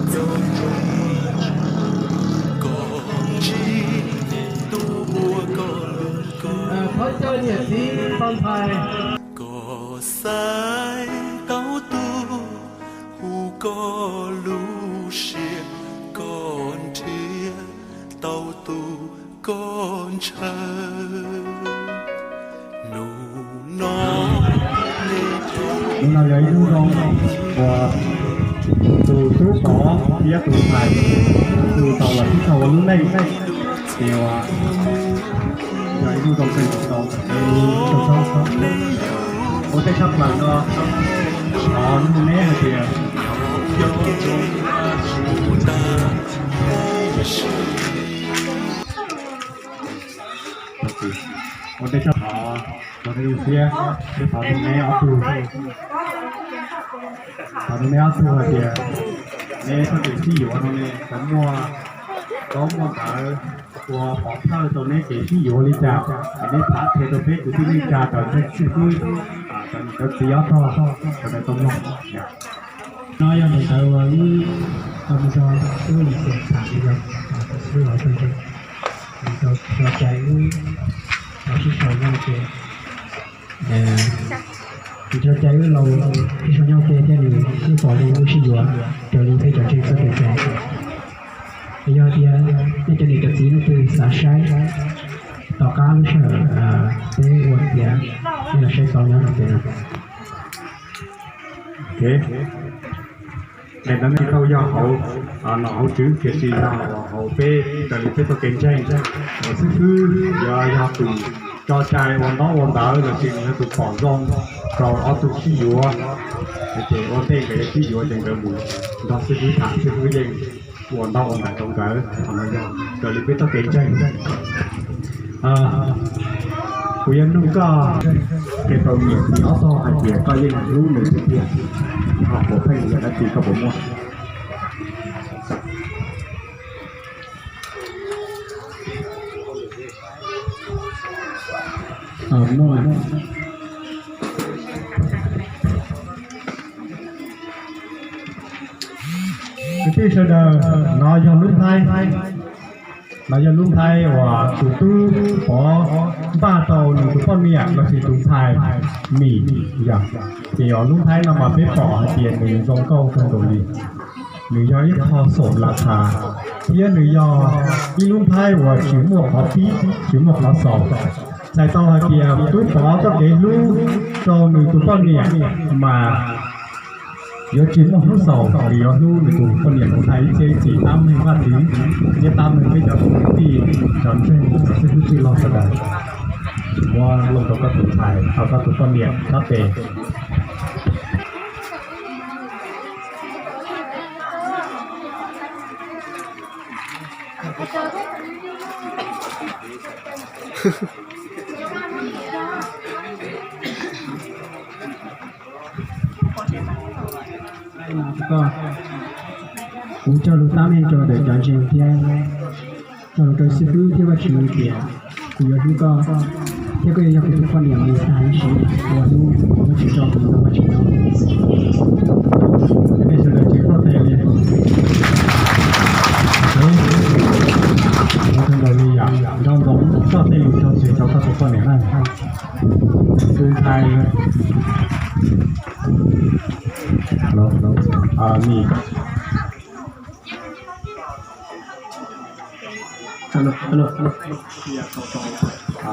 Koj ntsib tus uas koj hlub, koj thov caw niam txiv tau ntxhais. Koj xaiv tau tus hu koj lub siab, koj nrhiav tau tus koj ntshaw. Hnub no, hnub no yog ib hnub zoo uas tus tub Pov thiab tus ntxhais nws tau los sib tau ua lub neej, ces uas yog ib hnub zoo kawg nkaus rau, rau txhob ua tej tshaj plaws no, thov nug neb hais tias ua tej tshaj, thov neb lub siab, thiab thov neb ob tug, thov neb ob tug hais tias neb txoj kev sib yuav no ne, txawm muaj, txawm muaj ntawv ua pov thawj rau neb kev sib yuav li cas, es neb tham qhia rau peb kwv tij neej tsa cov ntseeg xib fwb, cov niam cov txiv ob tog, cov ntawd tau mloog. No yog ntawm ntawd uas wb tau mus rau tub Lis Xias tham, yog tus xib hwb los tau ntseeg, nws tso cai wb los sib sau nyob ua ke, nws tso cai wb los sib sau nyob ua ke thiab nws yeej pom zoo wb sib yuav raws li peb cov ntseeg txoj kev cai. Es yog tias nej cov niam cov txiv leej twg xav saib, tom qab lub sij hawm peb ua tiav, nej los saib tau nyob rau pem no. Daim ntawv no tsis tau yog hauv, nom hauv tswv, tiam sis yog hauv peb raws li peb txoj kev ntseeg. Xib fwb yuav yog tus tso cai ua ntaub ua ntawv los sis nws yog tus pom zoo rau ob tug sib yuav, ces ua ntej nkawd yuav sib yuav ces nkawd mus nrog xib fwb tham, xib fwb yeej ua ntaub ua ntawv rau nkawd. Qhov no yog raws li peb txoj kev ntseeg. Kuv yuav nug koj, qhia rau niam txiv ob tog hais tias koj yeej hlub nws tiag tiag, ho puav pheej yog dab tsi koj puas muaj? Kwv tij sawv daws, no yog lub nplhaib, no yog lub nplhaib uas tus tub Pov npaj rau nws tus poj niam los sis tus ntxhais Mim yog. Ces yog lub nplhaib no mas peb pom hais tias nws zoo nkauj kawg nkaus li. Nws yog ib qho xoom las thas, thiab nws yog ib lub nplhaib uas tsis muaj qhov pib, tsis muaj qhov xaus. Txhais tau hais tias tub Pov txoj kev hlub rau nws tus poj niam mas yuav tsis muaj hnub xaus, nws yuav hlub nws tus poj niam mus tag ib txhiab ib txhis. Tab meeg Vaj Txwv thiab tab meeg peb cov kwv tij, cov ntseeg, cov xib hwb txwj laug sawv daws, muab looj rau koj tus ntxhais, koj tus poj niam sab tes. Kuv cog lus tab meeg rau ntawm cov ntseeg thiab cog lus rau xib fwb thiab Vaj Tswv tias kuv yuav hlub koj, thiab koj yuav yog kuv tus poj niam mus tag ib sim, ua hnub kuv muab tsis tso kuv mus nrog Vaj Tswv nyob. Nej sawv daws tsis ploj tes li. Nrog ntsoov li yom, nrog ntsoov txoj tej lus rau txhua txhua tus poj niam na. Tus ntxhais,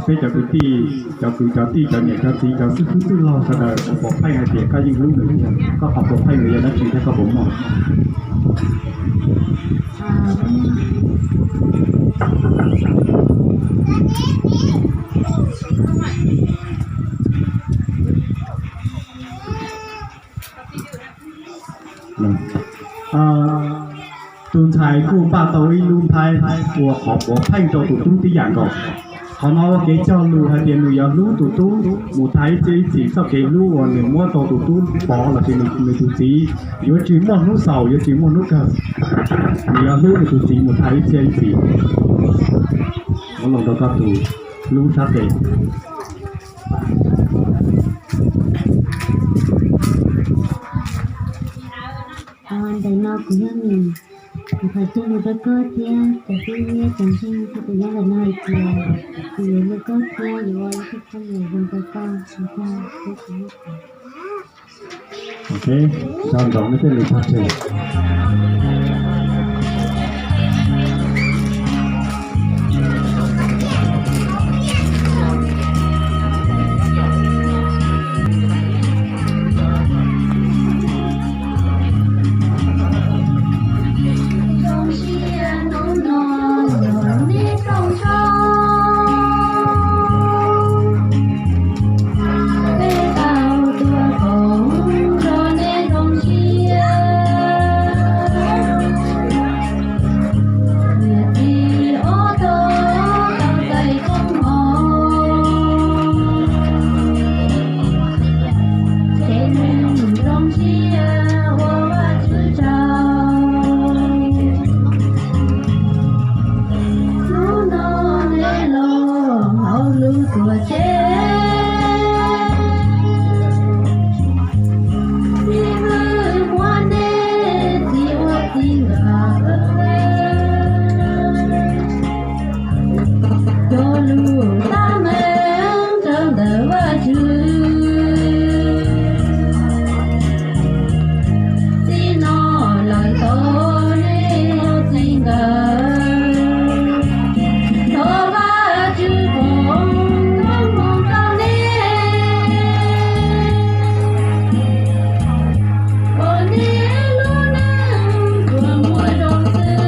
peb cov kwv tij, cov kwv cov tij, cov niam cov txiv, cov xib fwb txwj laug sawv daws, puav pheej hais tias koj yeej hlub nws thiab, koj qhov puav pheej ntawd yog dab tsi thiab koj puas muaj? Tus ntxhais kuj npaj tau ib lub nplhaib ua qhov puav pheej rau tus tub tib yam nkaus. Qhov no ua kev cog lus hais tias nws yuav hlub tus tub mus tag ib txhiab ib txhis. Txoj kev hlub uas nws muab rau tus tub Pov los sis nws tus txiv yuav tsis muaj hnub xaus, yuav tsis muaj hnub kawg. Nws yuav hlub nws tus txiv mus tag ib txhiab ib txhis. Muab looj rau koj tus hlub sab tes. Ntawm no kuv yog Mim, kuv qhov chaw hu rau koj thiab cov phooj ywg cov ntseeg thiab kuv nyob ntawm no hais tias kuv yuav hlub koj thiab yuav ua ib tug phooj ywg zoo rau koj, ua tsaug. Ok, sawv ntxov nej tej lus tag tseg. Hnub no nej los hauv lub tuam tsev, ib hwj muab nej txi ua txij nkawm. Cog lus tab meeg rau ntawm Vajtswv, txij no lawm tau nej ua txij nkawm. Thov Vajtswv foom koob hmoov rau nej, kom nej lub neej kua muag zoo xwb.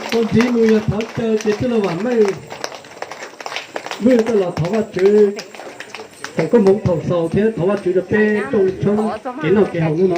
Txuas ntxiv mus yog thov caw ces tij laug Vam Meej, Meej coj los thov Vajtswv, thaum koob hmoov thaum xaus thiab thov Vajtswv rau peb rooj tshoob kev noj kev haus hnub no.